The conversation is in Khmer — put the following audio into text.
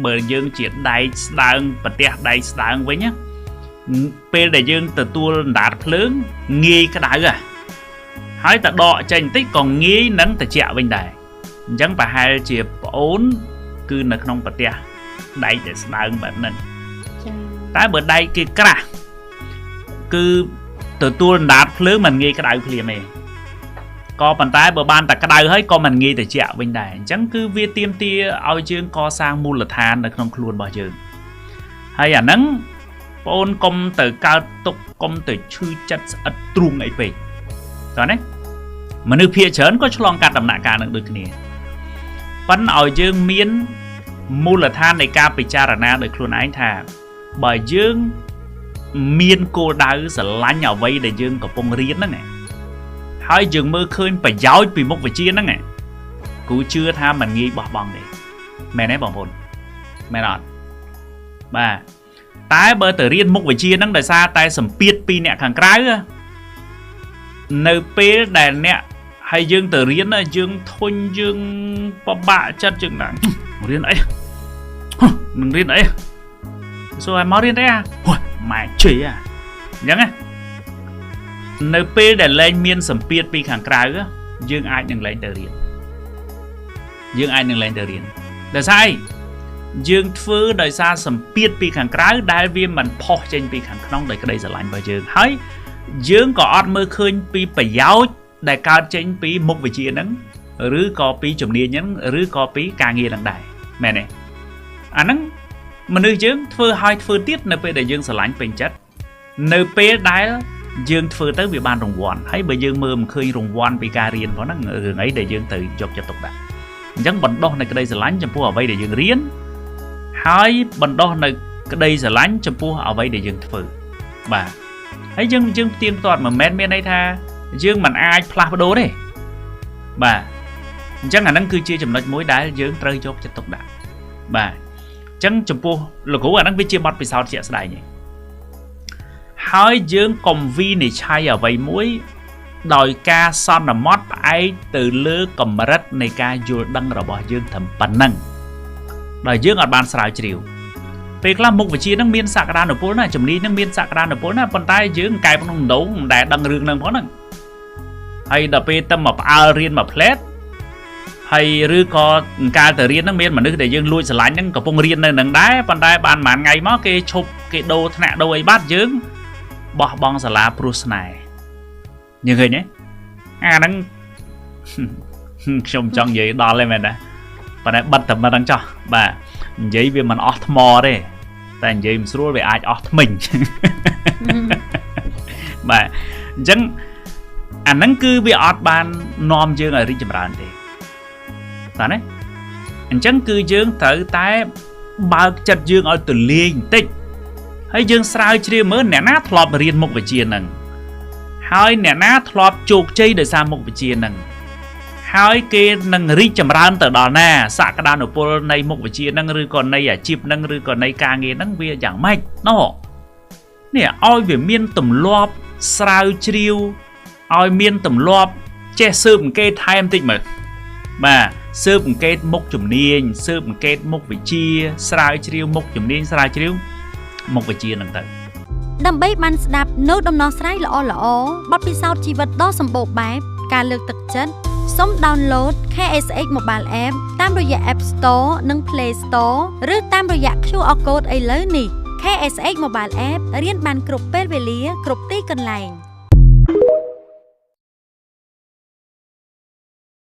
បើយើងជាដែកស្ដើងប្រទះដែកស្ដើងវិញណាពេលដែលយើងទទួលអណ្ដាតភ្លើងងាយក្តៅហ่ะហើយតែដកចេញបន្តិចក៏ងាយនឹងត្រជាក់វិញដែរអញ្ចឹងប្រហែលជាប្អូនគឺនៅក្នុងប្រទះដែកដែលស្ដើងបែបហ្នឹង ចា តែបើដែកគេក្រាស់គឺទទួលអណ្ដាតភ្លើងមិនងាយក្តៅភ្លាមទេក៏ប៉ុន្តែបើបានតែក្តៅហើយក៏មិនងាយត្រជាក់វិញដែរអញ្ចឹងគឺវាទាមទារឲ្យយើងកសាងមូលដ្ឋាននៅក្នុងខ្លួនរបស់យើងហើយអាហ្នឹងបងអូនកុំទៅកើតទុកកុំទៅឈឺចិត្តស្អិតទ្រូងអីពេកតើណាមនុស្សភាគច្រើនក៏ឆ្លងកាត់ដំណាក់កាលនឹងដូចគ្នាប៉ុន្តែឲ្យយើងមានមូលដ្ឋាននៃការពិចារណាដោយខ្លួនឯងថាបើយើងមានគោលដៅស្រឡាញ់អ្វីដែលយើងកំពុងរៀនហ្នឹងហើយយើងមើលឃើញប្រយោជន៍ពីមុខវិជ្ជាហ្នឹងគ្រូជឿថាมันងាយបោះបង់ទេមែនទេបងប្អូនមែនអត់បាទតែបើទៅរៀនមុខវិជ្ជាហ្នឹងដោយសារតែសម្ពាធពីអ្នកខាងក្រៅនៅពេលដែលអ្នកហើយយើងទៅរៀនយើងធុញយើងពិបាកចិត្តជាងហ្នឹងរៀនអីនឹងរៀនអីសួរឲ្យមករៀនអីអាម៉ែជេអាអញ្ចឹងណានៅពេលដែលលែងមានសម្ពាធពីខាងក្រៅយើងអាចនឹងលែងទៅរៀនយើងអាចនឹងលែងទៅរៀនដោយសារអីយើងធ្វើដោយសារសម្ពាធពីខាងក្រៅដែលវាមិនផុសចេញពីខាងក្នុងដោយក្តីស្រឡាញ់របស់យើងហើយយើងក៏អត់មើលឃើញពីប្រយោជន៍ដែលកើតចេញពីមុខវិជ្ជាហ្នឹងឬក៏ពីជំនាញហ្នឹងឬក៏ពីការងារហ្នឹងដែរមែនទេអាហ្នឹងមនុស្សយើងធ្វើឲ្យធ្វើទៀតនៅពេលដែលយើងស្រឡាញ់ពេញចិត្តនៅពេលដែលយើងធ្វើទៅវាបានរង្វាន់ហើយបើយើងមើលមិនឃើញរង្វាន់ពីការរៀនផងហ្នឹងរឿងអីដែលយើងត្រូវយកចិត្តទុកដាក់អញ្ចឹងបណ្ដុះនៅក្តីស្រឡាញ់ចំពោះអ្វីដែលយើងរៀនហើយបណ្ដុះនៅក្តីស្រឡាញ់ចំពោះអ្វីដែលយើងធ្វើបាទហើយយើងផ្ទៀងផ្ទាត់មិនមែនមានន័យថាយើងមិនអាចផ្លាស់ប្ដូរទេបាទអញ្ចឹងអាហ្នឹងគឺជាចំណុចមួយដែលយើងត្រូវយកចិត្តទុកដាក់បាទអញ្ចឹងចំពោះលោកគ្រូអាហ្នឹងវាជាបទពិសោធន៍ជាក់ស្ដែងឯងហើយយើងកុំវិនិច្ឆ័យអ្វីមួយដោយការសន្មត់ផ្អែកទៅលើកម្រិតនៃការយល់ដឹងរបស់យើងត្រឹមប៉ុណ្ណឹងដោយយើងអត់បានស្រាវជ្រាវពេលខ្លះមុខវិជ្ជាហ្នឹងមានសក្តានុពលណាជំនាញហ្នឹងមានសក្តានុពលណាប៉ុន្តែយើងកែក្នុងដងមិនដែលដឹងរឿងហ្នឹងផងហ្នឹងហើយដល់ពេលទៅមកផ្អើលរៀនមួយផ្លែតហើយឬក៏កាលទៅរៀនហ្នឹងមានមនុស្សដែលយើងលួចស្រឡាញ់ហ្នឹងកំពុងរៀននៅនឹងដែរប៉ុន្តែបានប្រហែលថ្ងៃមកគេឈប់គេដូរថ្នាក់ដូរអីបាត់យើងបោះបង់សាលាព្រោះស្នេហ៍យើងឃើញទេអាហ្នឹងខ្ញុំចង់និយាយដល់ទេមែនណាប៉ុន្តែបិទតែមិនដឹងចោះបាទនិយាយវាមិនអស់ថ្មទេតែនិយាយមិនស្រួលវាអាចអស់ថ្មិញបាទអញ្ចឹងអាហ្នឹងគឺវាអត់បាននាំយើងឲ្យរីកចម្រើនទេតើណាអញ្ចឹងគឺយើងត្រូវតែបើកចិត្តយើងឲ្យទូលាយបន្តិចហើយយើងស្រាវជ្រាវមើលអ្នកណាធ្លាប់រៀនមុខវិជ្ជាហ្នឹងហើយអ្នកណាធ្លាប់ជោគជ័យដោយសារមុខវិជ្ជាហ្នឹងហើយគេនឹងរីកចម្រើនទៅដល់ណាសក្តានុពលនៃមុខវិជ្ជាហ្នឹងឬក៏នៃអាជីពហ្នឹងឬក៏នៃការងារហ្នឹងវាយ៉ាងម៉េចណោះនេះឲ្យវាមានទម្លាប់ស្រាវជ្រាវឲ្យមានទម្លាប់ចេះស៊ើបអង្កេតថែមតិចមើលបាទស៊ើបអង្កេតមុខជំនាញស៊ើបអង្កេតមុខវិជ្ជាស្រាវជ្រាវមុខជំនាញស្រាវជ្រាវមុខវិជ្ជាហ្នឹងទៅដើម្បីបានស្ដាប់នៅដំណោះស្រាយល្អៗបទពិសោធន៍ជីវិតដ៏សម្បូរបែបការលើកទឹកចិត្តសូម download KSH Mobile App តាមរយៈ App Store និង Play Store ឬតាមរយៈ QR Code ឥឡូវនេះ KSH Mobile App រៀនបានគ្រប់ពេលវេលាគ្រប់ទីកន្លែង។